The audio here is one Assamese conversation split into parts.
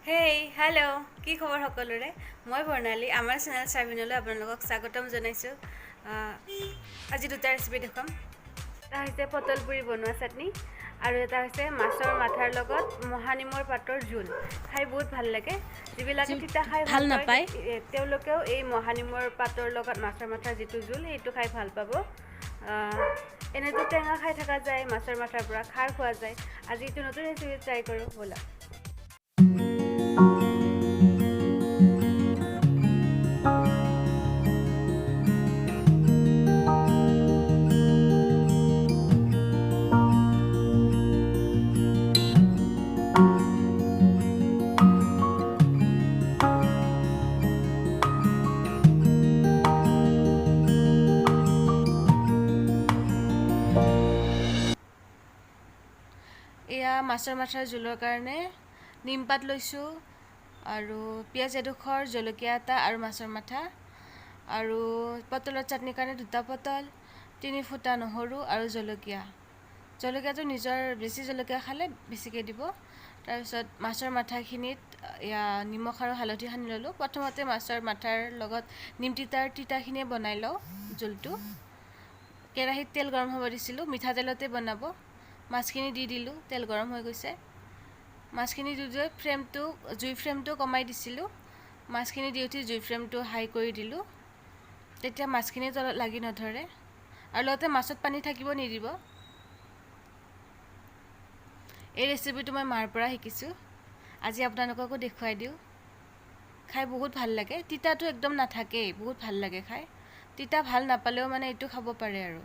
হেই, হেল্ল', কি খবৰ সকলোৰে? মই বৰ্ণালী, আমাৰ চেনেল চাৰ্ভিনলৈ আপোনালোকক স্বাগতম জনাইছোঁ। আজি দুটা ৰেচিপি দেখুৱাম। এটা হৈছে পটল পুৰি বনোৱা চাটনি আৰু এটা হৈছে মাছৰ মাথাৰ লগত মহানিমৰ পাতৰ জোল। খাই বহুত ভাল লাগে। যিবিলাকে তিতা খাই ভাল নাপায়, তেওঁলোকেও এই মহানিমৰ পাতৰ লগত মাছৰ মাথাৰ যিটো জোল, সেইটো খাই ভাল পাব। এনেতো টেঙা খাই থকা যায়, মাছৰ মাথাৰ পৰা খাৰ খোৱা যায়। আজি এইটো নতুন ৰেচিপি ট্ৰাই কৰোঁ ব'লা। এয়া মাছৰ মাথাৰ জোলৰ কাৰণে নিমপাত লৈছোঁ আৰু পিঁয়াজ এডোখৰ, জলকীয়া এটা আৰু মাছৰ মাথা। আৰু পটলৰ চাটনিৰ কাৰণে দুটা পটল, 3 ফুটা নহৰু আৰু জলকীয়া। জলকীয়াটো নিজৰ বেছি জলকীয়া খালে বেছিকৈ দিব। তাৰপিছত মাছৰ মাথাখিনিত এয়া নিমখ আৰু হালধি সানি ল'লোঁ। প্ৰথমতে মাছৰ মাথাৰ লগত নিম তিতাৰ তিতাখিনিয়ে বনাই লওঁ জোলটো। কেৰাহীত তেল গৰম হ'ব দিছিলোঁ, মিঠাতেলতে বনাব। মাছখিনি দি দিলোঁ, তেল গৰম হৈ গৈছে। মাছখিনি দি দি ফ্লেমটো, জুই ফ্লেমটো কমাই দিছিলোঁ। মাছখিনি দি উঠি জুই ফ্লেমটো হাই কৰি দিলোঁ, তেতিয়া মাছখিনি তলত লাগি নধৰে। আৰু লগতে মাছত পানী থাকিব নিদিব। এই ৰেচিপিটো মই মাৰ পৰা শিকিছোঁ, আজি আপোনালোককো দেখুৱাই দিওঁ। খাই বহুত ভাল লাগে, তিতাটো একদম নাথাকেই, বহুত ভাল লাগে খাই। তিতা ভাল নাপালেও মানে এইটো খাব পাৰে। আৰু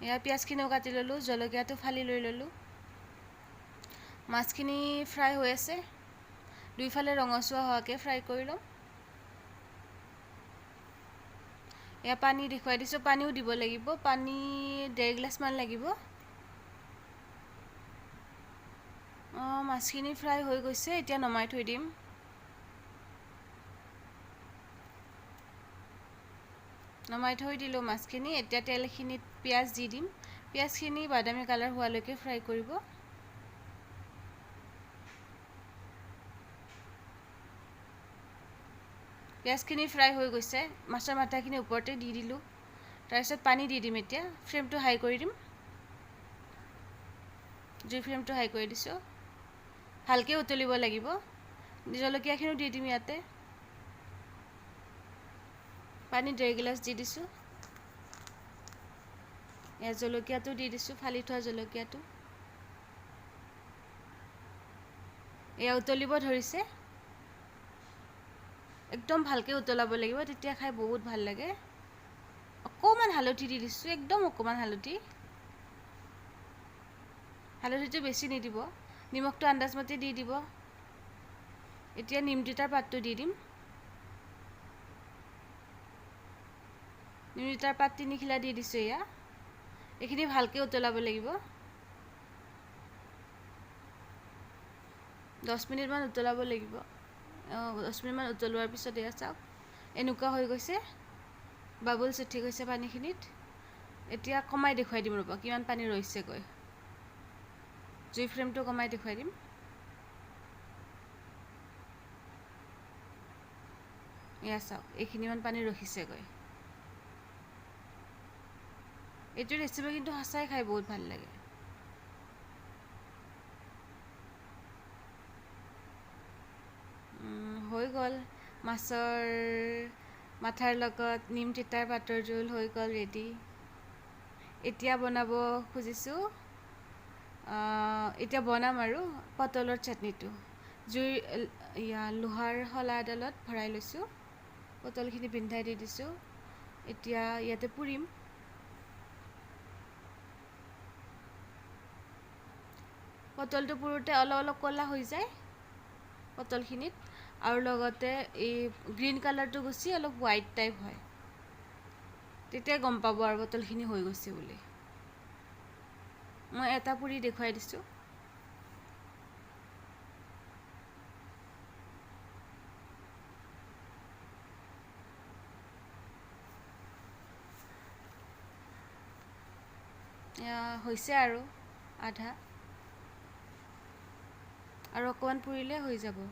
এয়া পিঁয়াজখিনিও কাটি ল'লোঁ, জলকীয়াটো ফালি লৈ ল'লোঁ। মাছখিনি ফ্ৰাই হৈ আছে, দুইফালে ৰঙচুৱা হোৱাকৈ ফ্ৰাই কৰি ল'ম। এয়া পানী দেখুৱাই দিছোঁ, পানীও দিব লাগিব। পানী 1.5 গিলাচমান লাগিব। অঁ, মাছখিনি ফ্ৰাই হৈ গৈছে, এতিয়া নমাই থৈ দিম। নমাই থৈ দিলোঁ মাছখিনি। এতিয়া তেলখিনিত পিঁয়াজ দি দিম। পিঁয়াজখিনি বাদামী কালাৰ হোৱালৈকে ফ্ৰাই কৰিব। পিঁয়াজখিনি ফ্ৰাই হৈ গৈছে, মাছৰ মাথাখিনি ওপৰতে দি দিলোঁ। তাৰপিছত পানী দি দিম। এতিয়া ফ্লেমটো হাই কৰি দিম, জুই ফ্লেমটো হাই কৰি দিছোঁ। ভালকৈ উতলিব লাগিব। জলকীয়াখিনিও দি দিম ইয়াতে। পানী 1.5 গিলাচ দি দিছোঁ। ইয়াত জলকীয়াটো দি দিছোঁ, ফালি থোৱা জলকীয়াটো। এয়া উতলিব ধৰিছে, একদম ভালকৈ উতলাব লাগিব, তেতিয়া খাই বহুত ভাল লাগে। অকণমান হালধি দি দিছোঁ, একদম অকণমান হালধি। হালধিটো বেছি নিদিব। নিমখটো আন্দাজমতে দি দিব। এতিয়া নিম তিতাৰ পাতটো দি দিম। নিম তিতাৰ পাত 3 খিলা দি দিছোঁ। এয়া এইখিনি ভালকৈ উতলাব লাগিব, 10 মিনিটমান উতলাব লাগিব। 10 মিনিটমান উতলোৱাৰ পিছত এয়া চাওক, এনেকুৱা হৈ গৈছে, বাবলছ উঠি গৈছে পানীখিনিত। এতিয়া কমাই দেখুৱাই দিম, ৰ'ব কিমান পানী ৰৈছেগৈ। জুই ফ্লেমটো কমাই দেখুৱাই দিম। এয়া চাওক, এইখিনিমান পানী ৰখিছেগৈ। এইটো ৰেচিপি কিন্তু সঁচাই খাই বহুত ভাল লাগে। হৈ গ'ল মাছৰ মাথাৰ লগত নিম তিতাৰ পাতৰ জোল হৈ গ'ল ৰেডি। এতিয়া বনাব খুজিছোঁ, এতিয়া বনাম আৰু পটলৰ চাটনিটো। জুই লোহাৰ শলা এডালত ভৰাই লৈছোঁ, পটলখিনি বিন্ধাই দি দিছোঁ। এতিয়া ইয়াতে পুৰিম। পটলটো পুৰোঁতে অলপ অলপ ক'লা হৈ যায় পটলখিনিত, আৰু লগতে এই গ্ৰীণ কালাৰটো গুচি অলপ হোৱাইট টাইপ হয়, তেতিয়া গম পাব আৰু পটলখিনি হৈ গৈছে বুলি। মই এটা পুৰি দেখুৱাই দিছোঁ। হৈছে আৰু আধা আৰু অকণমান পুৰিলে হৈ যাব।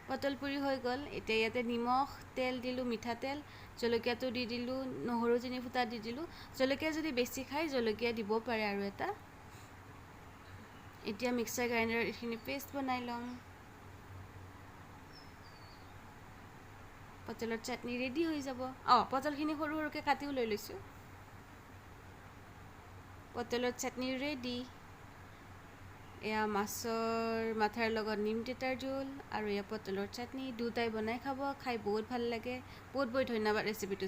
পটল পুৰি হৈ গ'ল। এতিয়া ইয়াতে নিমখ তেল দিলোঁ, মিঠাতেল, জলকীয়াটো দি দিলোঁ, নহৰু 3 ফুটা দি দিলোঁ। জলকীয়া যদি বেছি খায় জলকীয়া দিব পাৰে আৰু এটা। এতিয়া মিক্সাৰ গ্ৰাইণ্ডাৰত এইখিনি পেষ্ট বনাই ল'ম। পটলৰ চাটনি ৰেডি হৈ যাব। অঁ, পটলখিনি সৰু সৰুকৈ কাটিও লৈ লৈছোঁ। পটলৰ চাটনি ৰেডি। এয়া মাছৰ মাথাৰ লগত নিম তিতাৰ জোল আৰু এয়া পটলৰ চাটনি, দুটাই বনাই খাব, খাই বহুত ভাল লাগে। বহুত বহুত ধন্যবাদ ৰেচিপিটো।